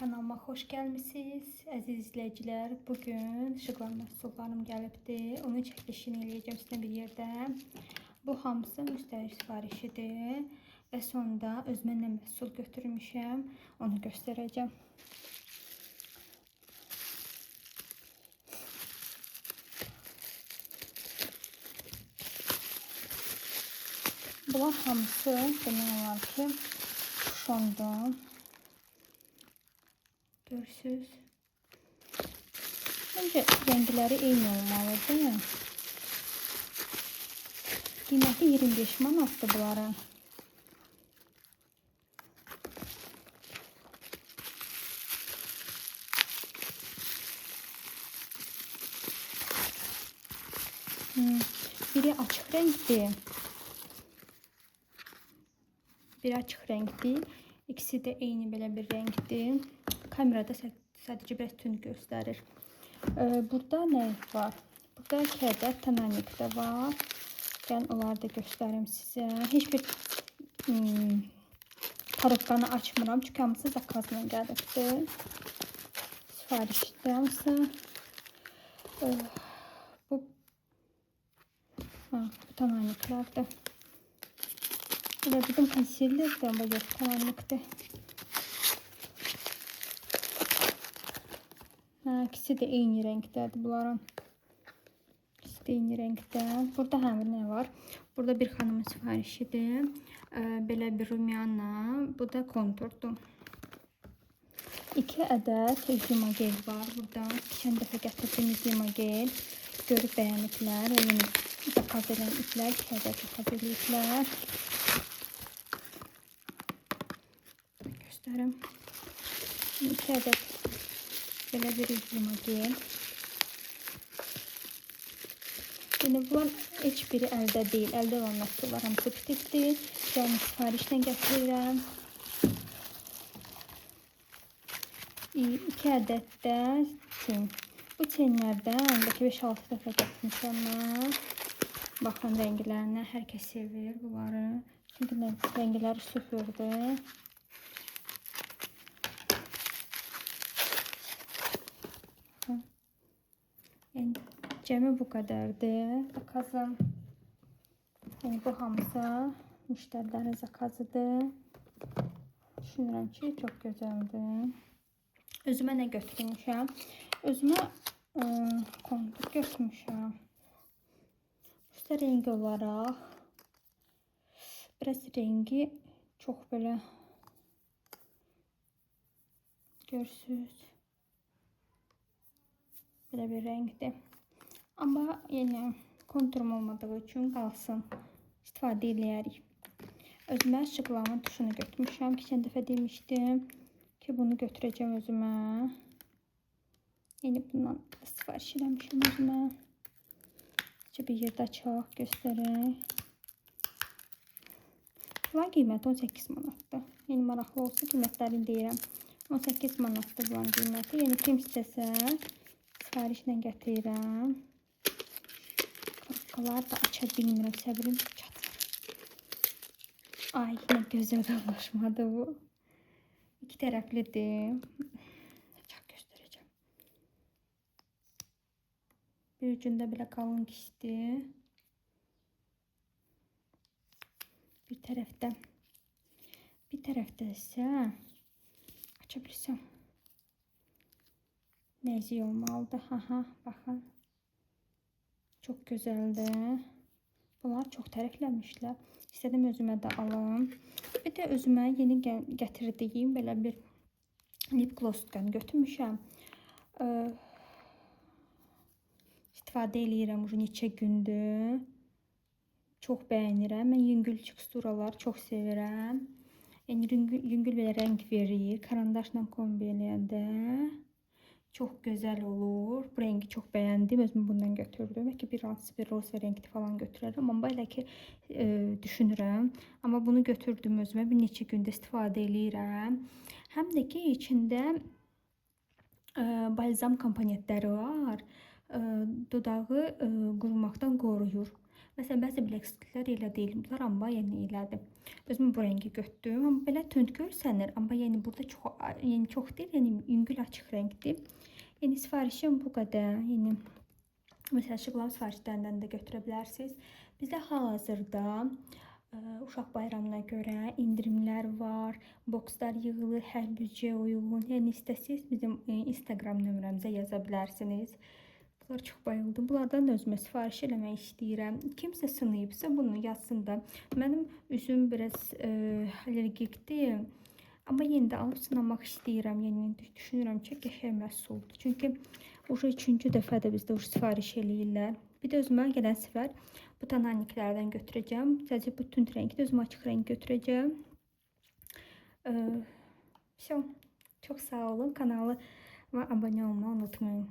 Kanalıma xoş gəlmisiniz. Əziz izləyicilər, bugün işıqlan məhsullarım gəlibdi. Onun çəkilişini eləyəcəm sizinlə bir yerdə. Bu hamısı müştəri sifarişidir və sonda özümə nə məhsul götürmüşəm, onu göstərəcəm. Bunlar hamısı demək olar ki, kuşondur. Görürsünüz. Məncə rəngləri eyni olmalıdır. Qiyməti 25 manatdır bunların. Biri açıq rəngdir. Biri açıq rəngdir. İkisi də eyni belə bir rəngdir. Kamerada sadəcə biraz tünd göstərir. Burada nə var? Burada 2 ədəd tonanik də var. Gəlin onları da göstərim sizə. Heç bir korobkanı açmıram. Çünki hamısı zakazla gəlibdir. Sifarişdir hamısı. Bu tonaniklərdir. Elə bildim konserlerdir, amma yox, tonanikdir. Hə, ikisi də eyni rəngdədir bunların. İkisi də eyni rəngdə. Burada həmin nə var? Burada bir xanımın sifarişidir. Belə bir rumyana. Bu da konturdur. 2 ədəd Zimagel var burada. Keçən dəfə gətirdiyimiz Zimagel. Görüb bəyəniblər və yeni zakaz ediblər. 2 ədəd zakaz ediblər. Göstərim. 2 ədəd belə bir Zimagel. Yəni bunlar heç biri əldə deyil. Əldə olan məhsullar hamısı bitibdir. Yəni sifarişlə gətirirəm. 2 ədəd də tin. Bu tinlərdən bəlkə 5-6 dəfə gətirmişəm mən. Baxın rənglərinə. Hər kəs sevir bunları. Çünki rəngləri superdir. Yəni cəmi bu qədərdir zakazım. Yəni bu hamısı müştərilərin zakazıdır. Düşünürəm ki, çox gözəldir. Özümə nə götürmüşəm? Özümə kontur götürmüşəm. Üstə rəngi olaraq biraz rəngi çox belə görürsünüz. Belə bir rəngdir. Amma yəni konturum olmadığı üçün qalsın. İstifadə eləyərik. Özümə şıqlamın tuşunu götürmüşəm. Keçən dəfə demişdim ki, bunu götürəcəm özümə. Yəni bundan sifariş eləmişəm özümə. Necə bir yerdə açaq, göstərək. Bunların qiyməti 18 manatdır. Yəni maraqlı olsa qiymətlərini deyirəm. 18 manatdır bunların qiyməti. Yəni kim istəsə sifarişlə gətirirəm. Korobkaları da aça bilmirəm. Səbrim çatmır. Ay, nə gözəl anlaşmadı bu. İki tərəflidir. Çox göstərəcəm. Bir ucunda belə qalın kisdir. Bir tərəfdə. Bir tərəfdə isə aça bilsəm. Nəzik olmalıdır. Aha, baxın. Çox gözəldir. Bunlar çox tərifləmişlər. İstədim özümə də alım. Bir də özümə yeni gətirdiyim belə bir lip gloss götürmüşəm. İstifadə eləyirəm ucu neçə gündür. Çox bəyənirəm. Mən yüngül teksturalar çox sevirəm. Yəni yüngül belə rəng verir. Karandaşla kombi eləyəndə çox gözəl olur. Bu rəngi çox bəyəndim. Özüm bundan götürdüm. Bəlkə bir hansı bir rosa rəngli falan götürərəm. Amma elə ki düşünürəm. Amma bunu götürdüm özümə. Bir neçə gündə istifadə eləyirəm. Həm də ki içində balzam komponentləri var. Dodağı qurumaqdan qoruyur. Məsələn, bəzi biləkliklər elə deyil. Bunlar amma yəni elədir. Özüm bu rəngi götürdüm. Amma belə tünd görsənir. Amma yəni burada çox, yəni çox deyil, yəni yüngül açıq rəngdir. Yəni sifarişim bu qədər. Yəni məsələn, Şıqlam sifarişlərindən də götürə bilərsiniz. Bizdə hal-hazırda uşaq bayramına görə endirimlər var. Bokslar yığılır, hər büdcəyə uyğun. Yəni istəsiniz bizim Instagram nömrəmizə yaza bilərsiniz. Bunlar çox bayıldım. Bunlardan da özümə sifariş eləmək istəyirəm. Kimsə sınayıbsa bunu yazsın da. Mənim üzüm biraz allergikdir. Amma yenə də alıb sınamaq istəyirəm. Yəni düşünürəm ki, qəşəng məhsuldur. Çünki uje üçüncü dəfədir bizdə uje sifariş eləyirlər. Bir də özümə gələn səfər bu tonaniklərdən götürəcəm. Sadəcə bu tünd rəngdə özümə açıq rəng götürəcəm. Vəsə. Çox sağ olun. Kanalıma abunə olmayı unutmayın.